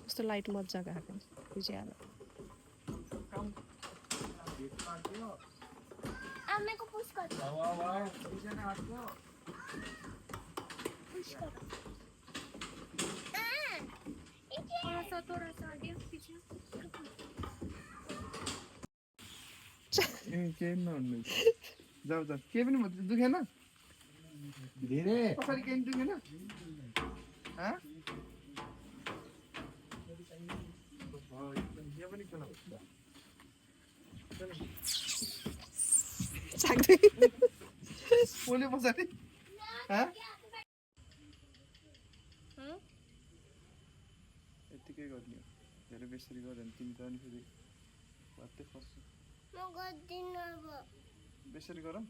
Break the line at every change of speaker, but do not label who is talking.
कस्तो लाइट मजाको आएको बुझिहाल्यो
आमेको पुश कर थोड़ा सा आगे पीछे
के नहुनु जाऊ जाऊ के पनि दुखेन धेरै कसरी के दुखेन ह यो पनि कुन
सक्दै
पोले बसाले ह यतिकै गर्ने धेरै बेसरी गर्यो भने तिमी त अनि फेरि वात्तै फस्छ
म गर्दिन अब
बेसरी गरौँ